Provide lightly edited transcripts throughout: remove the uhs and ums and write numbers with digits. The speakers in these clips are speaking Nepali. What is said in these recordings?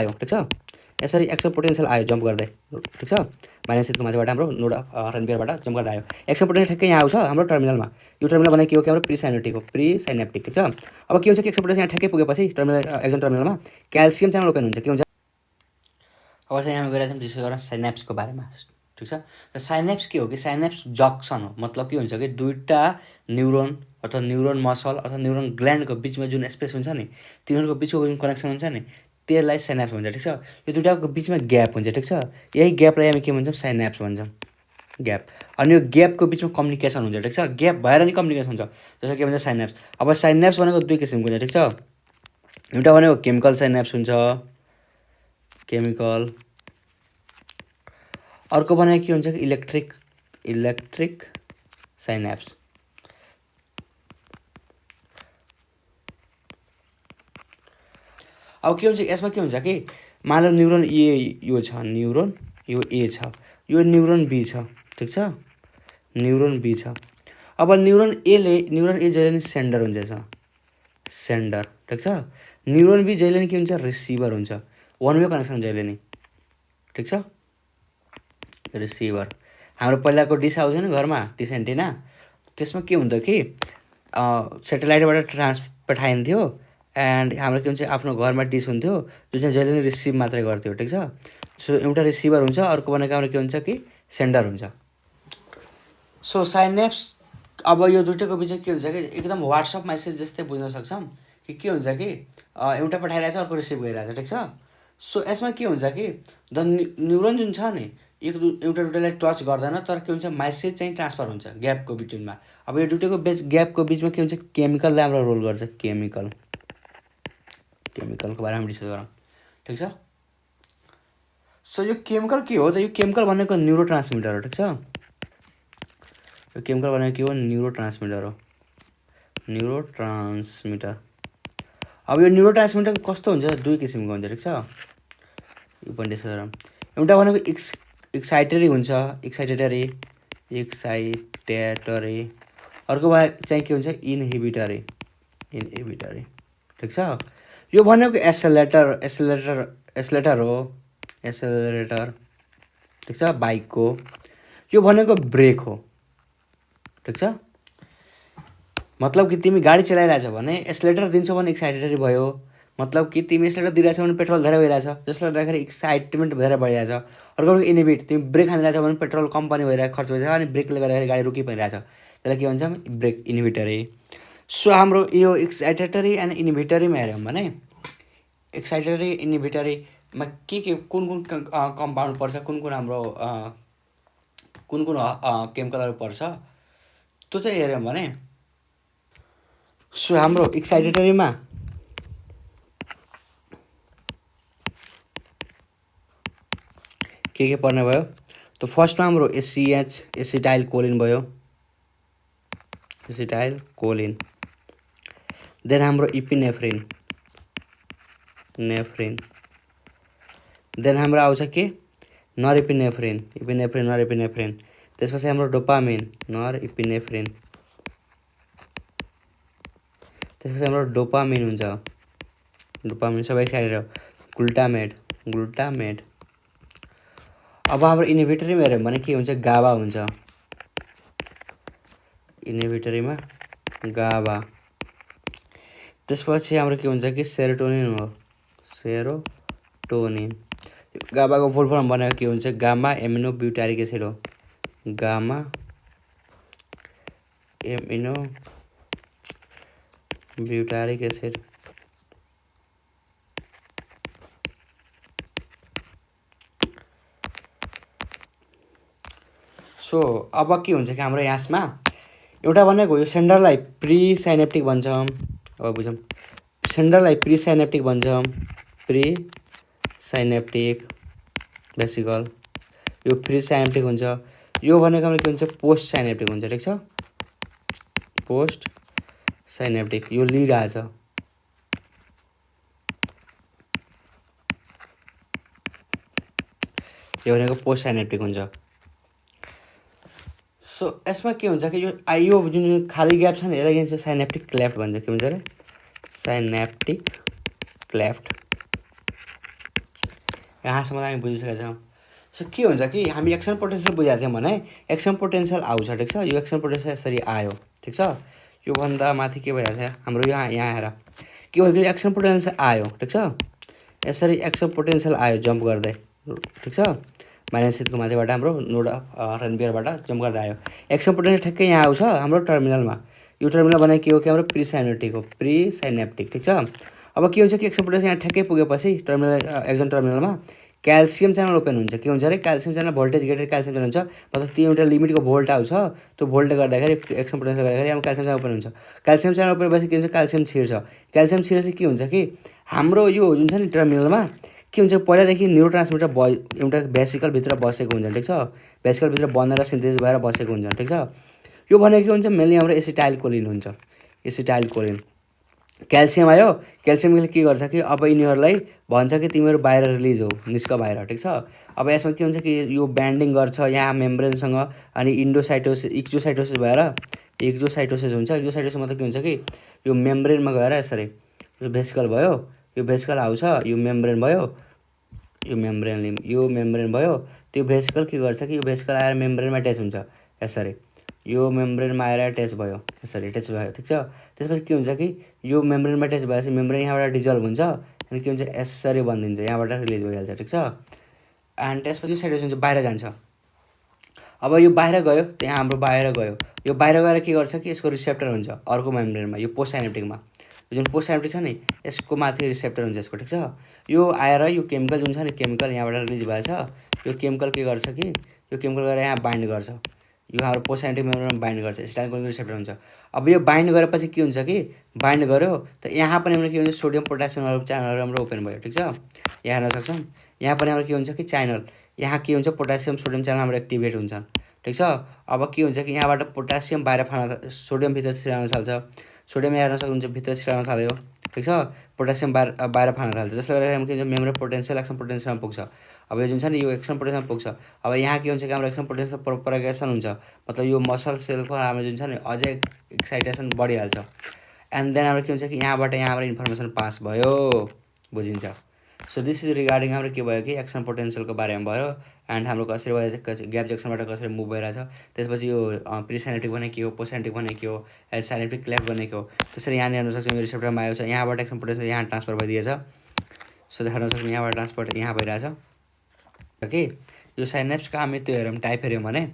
आयो ठिक छ। यसरी एक्सन पोटेन्सियल आयो जम्प गर्दै ठिक छ। माइनस शीतको माथिबाट हाम्रो नोड रनबियरबाट जम्प गर्दै आयो। एक्सन पोटेन्सियल ठ्याक्कै यहाँ आउँछ हाम्रो टर्मिनलमा। यो टर्मिनल भनेको के हो कि हाम्रो प्रिसाइनेप्टिक हो, प्रिसाइनेप्टिक ठिक छ। अब के हुन्छ कि एक्सन पोटेन्सियल यहाँ ठ्याक्कै पुगेपछि टर्मिनल एक्सन टर्मिनलमा क्याल्सियम च्यानल ओपन हुन्छ। के हुन्छ अब चाहिँ यहाँ गएर चाहिँ डिस्कस गरौँ साइनेप्सको बारेमा ठिक छ। र साइनेप्स के हो कि साइनेप्स जक्सन हो। मतलब के हुन्छ कि दुईवटा न्युरोन अथवा न्युरोन मसल अथवा न्युरोन ग्ल्यान्डको बिचमा जुन स्पेस हुन्छ नि, तिनीहरूको बिचको जुन कनेक्सन हुन्छ नि, त्यसलाई साइनेप्स भन्छ ठिक छ। यो दुइटाको बिचमा ग्याप हुन्छ ठिक छ। यही ग्यापलाई हामी के भन्छौँ, साइनेप्स भन्छौँ, ग्याप। अनि यो ग्यापको बिचमा कम्युनिकेसन हुन्छ ठिक छ। ग्याप भएर नि कम्युनिकेसन हुन्छ, जस्तो के भन्छ साइनेप्स। अब साइनेप्स भनेको दुई किसिमको हुन्छ ठिक छ। एउटा भनेको केमिकल साइनेप्स हुन्छ, केमिकल। अर्को भनेको के हुन्छ कि इलेक्ट्रिक साइनेप्स। अब के हुन्छ यसमा के हुन्छ कि मान लो न्युरोन ए यो छ, न्युरोन यो ए छ, यो न्युरोन बी छ ठिक छ, न्युरोन बी छ। अब न्युरोन ए जहिले नि सेन्डर हुन्छ, सेन्डर ठिक छ। न्युरोन बी जहिले नि के हुन्छ, रिसिभर हुन्छ। वान वे कनेक्सन जहिले नि ठिक छ, रिसिभर। हाम्रो पहिलाको डिस आउँथ्यो नि घरमा, डिस एन्टिना, त्यसमा के हुन्थ्यो कि सेटेलाइटबाट पठाइन्थ्यो एन्ड हाम्रो के हुन्छ आफ्नो घरमा डिस हुन्थ्यो जुन चाहिँ जहिले नि रिसिभ मात्रै गर्थ्यो ठिक छ। सो एउटा रिसिभर हुन्छ, अर्को भनेको हाम्रो के हुन्छ कि सेन्डर हुन्छ। सो साइनेप्स अब यो दुइटैको बिचमा के हुन्छ कि एकदम वाट्सएप मेसेज जस्तै बुझ्न सक्छौँ कि के हुन्छ कि एउटा पठाइरहेछ अर्को रिसिभ गरिरहेछ ठिक छ। सो यसमा के हुन्छ कि द न्युरोन जुन छ नि एउटा दुइटालाई टच गर्दैन, तर के हुन्छ मेसेज चाहिँ ट्रान्सफर हुन्छ ग्यापको बिट्विनमा। अब यो दुइटैको ग्यापको बिचमा के हुन्छ, केमिकलले हाम्रो रोल गर्छ, केमिकलको बारेमा डिस्कस गरौँ ठिक छ। सो यो केमिकल के हो त, यो केमिकल भनेको न्युरो ट्रान्समिटर हो ठिक छ। यो केमिकल भनेको के हो, न्युरो ट्रान्समिटर हो, न्युरो ट्रान्समिटर। अब यो न्युरो ट्रान्समिटर कस्तो हुन्छ, दुई किसिमको हुन्छ ठिक छ। यो पनि डिस्कस गरौँ। एउटा भनेको एक्साइटेटरी हुन्छ, एक्साइटेटरी। अर्को चाहिँ के हुन्छ, इनहिबिटरी ठिक छ। यो भनेको एसलेटर हो, एसलेटर ठिक छ, बाइकको। यो भनेको ब्रेक हो ठिक छ। मतलब कि तिमी गाडी चलाइरहेछ भने एसलेटर दिन्छौ भने एक्साइटेटरी भयो। मतलब कि तिमी एसलेटर दिइरहेछौ भने पेट्रोल धेरै भइरहेछ, जसले गर्दाखेरि एक्साइटमेन्ट धेरै बढिरहेछ। अर्को इनहिबिट, तिमी ब्रेक हानिरहेछ भने पेट्रोल कम पनि भइरहेको खर्च भइरहेछ अनि ब्रेकले गर्दाखेरि गाडी रोकी परिरहेछ, त्यसलाई के भन्छ, ब्रेक, इनहिबिटरी। सो हाम्रो यो एक्साइटेटरी एन्ड इनहिबिटरीमा हेऱ्यौँ भने एक्साइटेटरी इनहिबिटरीमा के कुन कम्पाउन्ड पर्छ, कुन हाम्रो कुन केमिकलहरू पर्छ त्यो चाहिँ हेऱ्यौँ भने सो हाम्रो एक्साइटेटरीमा के पर्ने भयो त फर्स्टमा हाम्रो एसिटाइल कोलिन भयो, एसिटाइल कोलिन। देन हाम्रो इपिनेफ्रिन, देन हाम्रो आउँछ के, नरइपिनेफ्रिन, नरइपिनेफ्रिन। त्यसपछि हाम्रो डोपामिन, नरइपिनेफ्रिन। त्यसपछि हाम्रो डोपामिन हुन्छ, डोपामिन सबै एक्साइटेड हो, ग्लुटामेट। अब हाम्रो इनहिबिटरीमा हेऱ्यौँ भने के हुन्छ, गाबा हुन्छ, इनहिबिटरीमा गाबा। त्यसपछि हाम्रो के हुन्छ कि सेरोटोनिन हो, सेरोटोनिन। गाबाको फुल फर्म भनेको के हुन्छ, गामा एमिनो ब्युटारिक एसिड हो, गामा एमिनो ब्युटारिक एसिड। सो अब के हुन्छ कि हाम्रो यसमा एउटा भनेको यो सेन्डरलाई प्रिसाइनेप्टिक भन्छौँ। अब बुझौँ, सेन्डरलाई प्रिसाइनेप्टिक भन्छौँ, प्रिसाइनेप्टिक बेसिकल। यो प्रिसाइनेप्टिक हुन्छ। यो भनेको हाम्रो के हुन्छ, पोस्ट साइनेप्टिक हुन्छ ठिक छ, पोस्ट साइनेप्टिक। यो लिड आएछ, यो भनेको पोस्ट साइनेप्टिक हुन्छ। सो यसमा के हुन्छ कि यो जुन खाली ग्याप छ नि यसलाई के भन्छ, साइनेप्टिक क्लेफ्ट भन्छ। के भन्छ अरे, साइनेप्टिक क्लेफ्ट, यहाँसम्म त हामी बुझिसकेका छौँ। सो के हुन्छ कि हामी एक्सन पोटेन्सियल बुझाएको थियौँ भने एक्सन पोटेन्सियल आउँछ, ठिक छ। यो एक्सन पोटेन्सियल यसरी आयो, ठिक छ। योभन्दा माथि के भइरहेको छ हाम्रो यहाँ आएर के भयो कि एक्सन पोटेन्सियल आयो, ठिक छ। यसरी एक्सन पोटेन्सियल आयो जम्प गर्दै, ठिक छ। माइनस को माथिबाट हाम्रो नोड अफ रनबियरबाट जम्प गर्दै आयो। एक्सन पोटेन्सियल ठ्याक्कै यहाँ आउँछ हाम्रो टर्मिनलमा। यो टर्मिनल भनेको के हो कि हाम्रो प्री साइनेप्टिक हो, प्री साइनेप्टिक, ठिक छ। अब के हुन्छ कि एक्सन पोटेन्सियल यहाँ ठ्याक्कै पुगेपछि टर्मिनल एक्सन टर्मिनलमा क्याल्सियम च्यानल ओपन हुन्छ। के हुन्छ अरे calcium channel voltage gated calcium channel हुन्छ, मतलब त्यो एउटा लिमिटको भोल्ट आउँछ। त्यो भोल्टले गर्दाखेरि एक्सन पोटेन्सियल गर्दाखेरि हाम्रो क्याल्सियम च्यानल ओपन हुन्छ। क्याल्सियम च्यानल ओपन भएपछि के हुन्छ, क्याल्सियम छिर्छ। क्याल्सियम छिरेपछि के हुन्छ कि हाम्रो यो जुन छ नि टर्मिनलमा के हुन्छ, पहिलादेखि न्युरोट्रान्समिटर एउटा भेसिकलभित्र बसेको हुन्छ, ठिक छ। भेसिकलभित्र बनेर सिन्थेसिस भएर बसेको हुन्छ, ठिक छ। यो भनेको के हुन्छ, मेनली हाम्रो एसिटाइल कोलिन हुन्छ, एसिटाइल कोलिन। क्याल्सियम आयो, क्याल्सियमले के गर्छ कि अब यिनीहरूलाई भन्छ कि तिमीहरू बाहिर रिलिज हो, निस्क बाहिर, ठिक छ। अब यसमा के हुन्छ कि यो ब्यान्डिङ गर्छ यहाँ मेम्ब्रेनसँग, अनि इक्जोसाइटोसिस भएर एक्जोसाइटोसिस हुन्छ। एक्जोसाइटोसिस मतलब के हुन्छ कि यो मेम्ब्रेनमा गएर यसरी यो भेसिकल भयो, यो भेसिकल आउँछ, यो मेम्ब्रेन भयो, यो मेम्ब्रेन भयो। त्यो भेसिकल के गर्छ कि यो भेसिकल आएर मेम्ब्रेनमा अट्याच हुन्छ यसरी, यो मेम्ब्रेनमा आएर अट्याच भयो, यसरी अट्याच भयो, ठिक छ। त्यसपछि के हुन्छ कि यो मेम्ब्रेनमा अट्याच भएपछि मेम्ब्रेन यहाँबाट डिजल्भ हुन्छ, अनि के हुन्छ यसरी बनिदिन्छ, यहाँबाट रिलिज भइहाल्छ, ठिक छ। एन्ड त्यसपछि साइटोसिन हुन्छ बाहिर जान्छ। अब यो बाहिर गयो, त्यहाँ हाम्रो बाहिर गयो, यो बाहिर गएर के गर्छ कि यसको रिसेप्टर हुन्छ अर्को मेम्ब्रेनमा, यो पोस्ट साइनेप्टिकमा। यो जुन पोस्ट साइनेप्टिक छ नि यसको माथि रिसेप्टर हुन्छ यसको, ठिक छ। यो आएर यो केमिकल जुन छ नि केमिकल यहाँबाट रिलिज भएछ, यो केमिकल के गर्छ कि यो केमिकल गएर यहाँ बाइन्ड गर्छ, यो हाम्रो पोस्ट साइनेप्टिक मेम्ब्रेनमा बाइन्ड गर्छ, एसिटाइल कोलिन रिसेप्टर हुन्छ। अब यो बाइन्ड गरेपछि के हुन्छ कि बाइन्ड गर्यो त यहाँ पनि हाम्रो के हुन्छ सोडियम पोट्यासियमहरू च्यानलहरू हाम्रो ओपन भयो, ठिक छ। यहाँ हेर्न सक्छौँ, यहाँ पनि हाम्रो के हुन्छ कि च्यानल, यहाँ के हुन्छ पोट्यासियम सोडियम च्यानल हाम्रो एक्टिभेट हुन्छ, ठिक छ। अब के हुन्छ कि यहाँबाट पोट्यासियम बाहिर फाल्न, सोडियम भित्र छिराउन थाल्छ, सोडियम हेर्न सक्नुहुन्छ भित्र छिराउन थाल्यो, ठिक छ। पोट्यासियम बाहिर फाल्न थाल्छ, जसले गर्दाखेरि के हुन्छ मेम्ब्रेन पोटेन्सियल एक्सन पोटेन्सियलमा पुग्छ। अब यो जुन छ नि यो एक्सन पोटेन्सियलमा पुग्छ। अब यहाँ के हुन्छ कि हाम्रो एक्सन पोटेन्सियल प्रोपगेसन हुन्छ, मतलब यो मसल सेलको हाम्रो जुन छ नि अझै एक्साइटेसन बढिहाल्छ। एन्ड देन हाम्रो के हुन्छ कि यहाँबाट हाम्रो इन्फर्मेसन पास भयो, बुझिन्छ। सो दिस इज रिगार्डिङ हाम्रो के भयो कि एक्सन पोटेन्सियलको बारेमा भयो। एन्ड हाम्रो कसरी भयो ग्याप जक्सनबाट कसरी मुभ भइरहेछ, त्यसपछि यो प्री साइनेप्टिक भने के हो, पोस्ट साइनेप्टिक भने के हो, साइनेप्टिक क्ल्याप भने के हो, त्यसरी यहाँनिर हेर्न सक्छौँ यो रिसेप्टरमा आएको छ, यहाँबाट एक्सन पोटेन्सियल यहाँ ट्रान्सफर भइदिएछ। सो हेर्न सक्छौँ यहाँबाट ट्रान्सफर यहाँ भइरहेछ कि यो साइनेप्सको हामी त्यो हेऱ्यौँ टाइप हेऱ्यौँ भने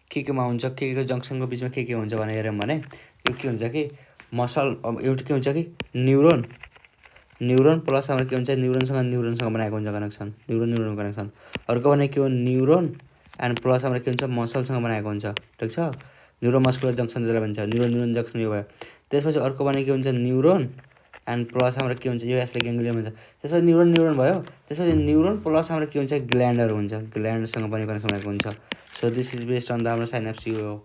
केमा हुन्छ, के जङ्सनको बिचमा के हुन्छ भनेर हेऱ्यौँ भने यो के हुन्छ कि मसल एउटा के हुन्छ कि न्युरोन प्लस हाम्रो के हुन्छ न्युरोनसँग बनाएको हुन्छ कनेक्सन, न्युरोन कनेक्सन। अर्को भने के हो न्युरोन एन्ड प्लस हाम्रो के हुन्छ मसलसँग बनाएको हुन्छ, ठिक छ। न्युरोमस्कुलर जङ्सन जसलाई भन्छ, न्युरोन जङ्सन यो भयो। त्यसपछि अर्को भने के हुन्छ न्युरोन एन्ड प्लस हाम्रो के हुन्छ यो यसले ग्याङ्ग्लियन भन्छ। त्यसपछि न्युरोन भयो, त्यसपछि न्युरोन प्लस हाम्रो के हुन्छ ग्ल्यान्डहरू हुन्छ, ग्ल्यान्डसँग पनि कनेक्सन बनाएको हुन्छ। So this is based on the हाम्रो साइनेप्स यो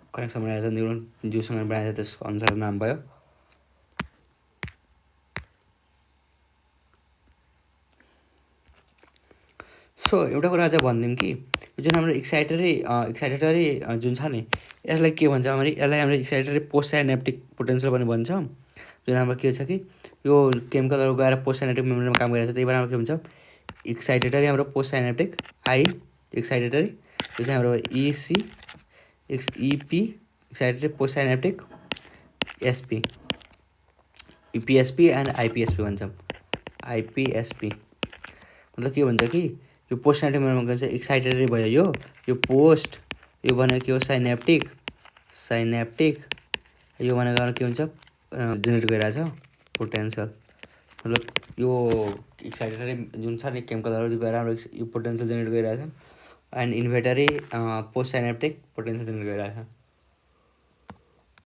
कनेक्सन बनाएको छ, न्युरोन जुसँग बनाएको छ त्यसको अनुसार नाम भयो। सो एउटा कुरा चाहिँ भनिदिउँ कि जुन हाम्रो एक्साइटेटरी जुन छ नि यसलाई के भन्छ भने यसलाई हाम्रो एक्साइटेटरी पोस्ट साइनेप्टिक पोटेन्सियल पनि भन्छ। जुन हाम्रो के छ कि यो केमिकलहरू गएर पोस्ट साइनेप्टिक मेम्ब्रेनमा काम गरिरहेछ, त्यही भएर हाम्रो के भन्छ एक्साइटेटरी हाम्रो पोस्ट साइनेप्टिक एक्साइटेटरी, त्यो चाहिँ हाम्रो EP excitatory post synaptic SP, EPSP and IPSP भन्छौँ, आइपिएसपी मतलब के भन्छ कि यो पोस्ट साइनेप्टिक मेम्ब्रेनमा के भन्छ एक्साइटेटरी भयो, यो पोस्ट, यो भनेको के हो साइनेप्टिक, यो भनेको के हुन्छ जेनेरेट गरिरहेछ पोटेन्सियल, मतलब यो एक्साइटेटरी जुन छ नि केमिकलहरू गएर हाम्रो यो पोटेन्सियल जेनेरेट गरिरहेछ and inhibitory post synaptic potential generate गरिरहेछ।